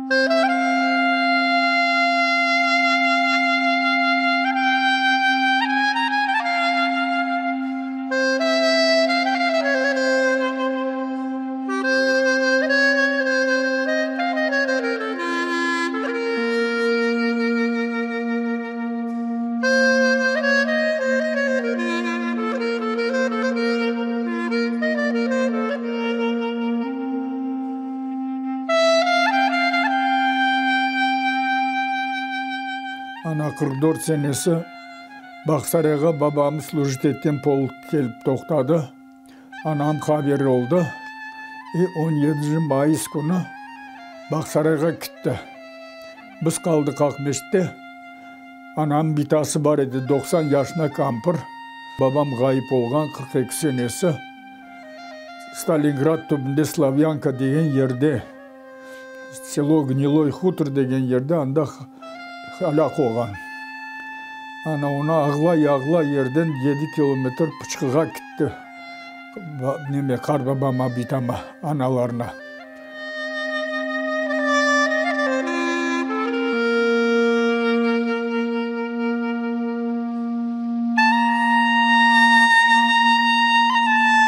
Ana 44 senesi Bağsarayğa babam slujit etken polk kelip toqtadı. Anam haberi oldı i on yedinci mayıs künü Bağsarayğa kitti. Biz qaldıq Aqmescitte. Anamnıñ bitası bar edi, 90 yaşına kampır. Babam ğayıp olğan 42 senesi Stalingrad tübünde Slavyanka degen yerde, selo Gniloy Hutor degen yerde anda helâk olğan. Ana onı ağlay-ağlay yerden yedi kilometr pıçqığa kitti, neme, qartbabama, bitama, analarına.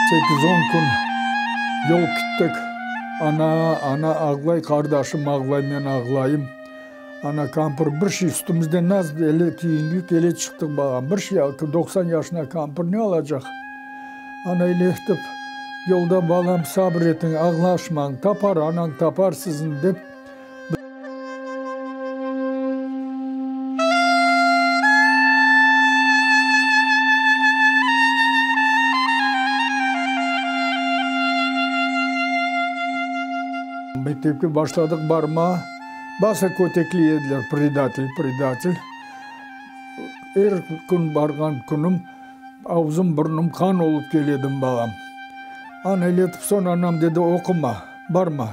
Sekiz-on kün yol kittik. Ana, ana ağlay, qardaşım ağlay, men ağlayım. Ana kampır bir şey üstümizde naz ele kiyindik, ele çıqtıq bağam. Bir şey, 90 yaşına kampır ne alacaq? Ana öyle etip, yolda balam sabır etiñ, ağlaşmañ, tapar anañ, tapar sizni dep. Mektepke başladıq barma, basa kötekliy ediler, predatel, predatel. Er kün barğan künüm avzım, burnum qan olıp kele edim, balam. Ana öyle etip soñ anam dedi, oquma, barma.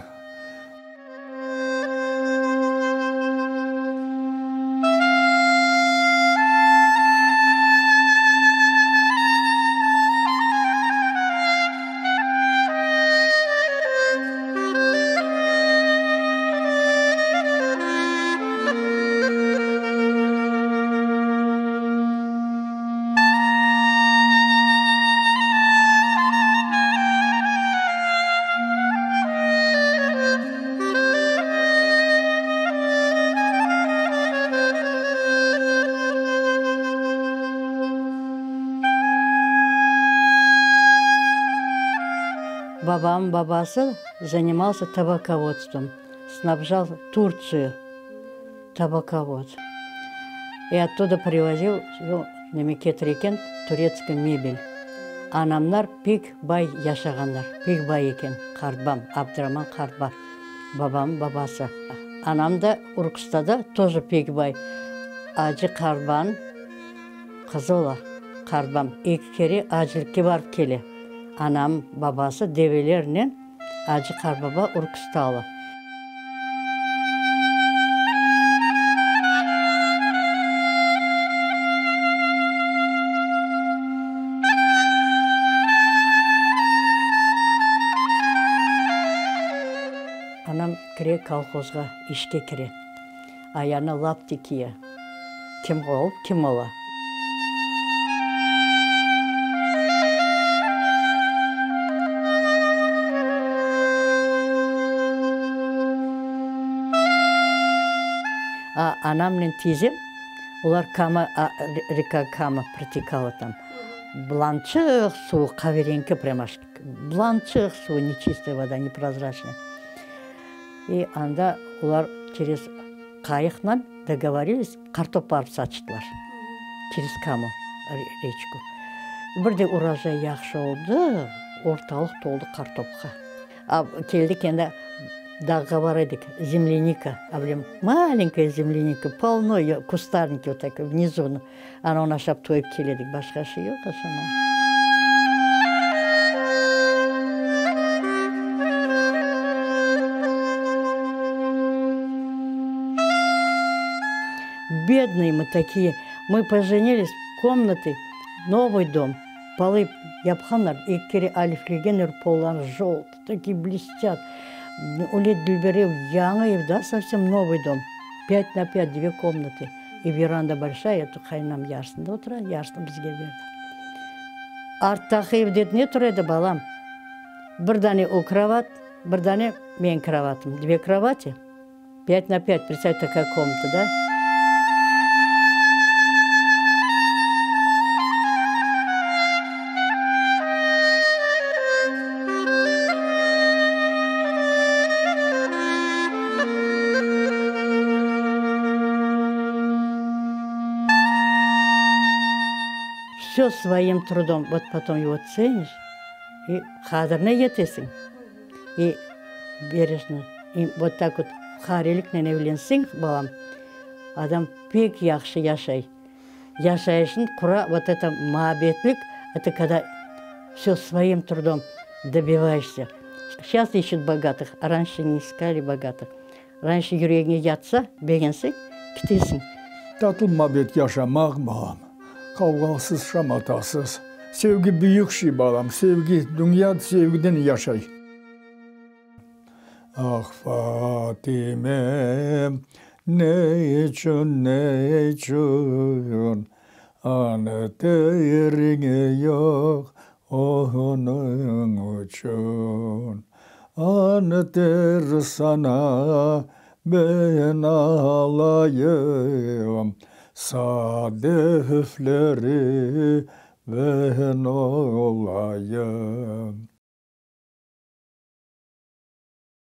Babam babası занимался табаководством, снабжал Турцию табаковод. И оттуда привозил neme ketire eken турецкий mebel. Anamlar pek bay yaşağanlar, pek bay eken qartbam, Abduraman qartba, babamnıñ babası. Anam da Urkustada тоже pek bay. Acı qartbanıñ qızı ola qartbam. Eki kere acılıkke barıp kele. Anam babası develernen Acı qartbaba Urkustalı. Anam kire kolhozğa, işke kire. Ayağına lapti kiye. Kim olıp, kim ola. A anamnen tiyzem, olar Kama, reka Kama protekala tam. Bulançıq suvu, qaverenki prям аж, bulançıq suvu, nečistaya voda, neprozraçnaya. İ anda olar çerez qayıqnen dogovorilись, qartop barıp saçtılar, çerez Kamu reçku. Bir de urojay yahşı oldı, ortalıq toldı qartopqa. A keldik endi dağğa bar edik, zemlyanika, a bilem, malenkaya zemlyanika, polno eyo, kustarniki vot tak vnizu, ana onı aşap toyıp kele edik, başqa şey yoq aşamağa. Bednıy mı takiye, mı pojeniliz, komnatı, novıy dom, polı yapqanlar, eki kere aliflegenler polları joltıy, takiye blestât. Öyle dülber ev, yañı ev da, sovsem novıy dom, pât na pât, dve komnatı, i veranda bolşaya, eto qaynanam yarısında otura, yarısını bizge berdi. Arttaki evde ne tura edi, balam? Bir dane o krovat, bir dane menim krovatım, dve krovati. Pât na pât, predstavь, takaya komnata, da? Vse svoim trudom, vot potom ego tseniş i qadrine yetesiñ. I berejno, i vot tak vot fuqareliknen evlenseñ, balam, adam pek yahşı yaşay. Yaşayışın qura, vot eto muabbetlik, eto kogda vse svoim trudom dobivaешься. Seyças işçut bogatых, a ranşe ne iskali bogatых. Ranşe yüregiñe yatsa, begenseñ, kitesiñ. Tatlı muabbet yaşamaq, balam, qavğasız, şamatasız. Sevgi büyük şey, balam, sevgi, dünya sevgiden yaşay. Ah, Fatimem, ne içün, ne içün anteriñ yoq, onıñ içün anter sana ben alayım, sadefleri ben olayım.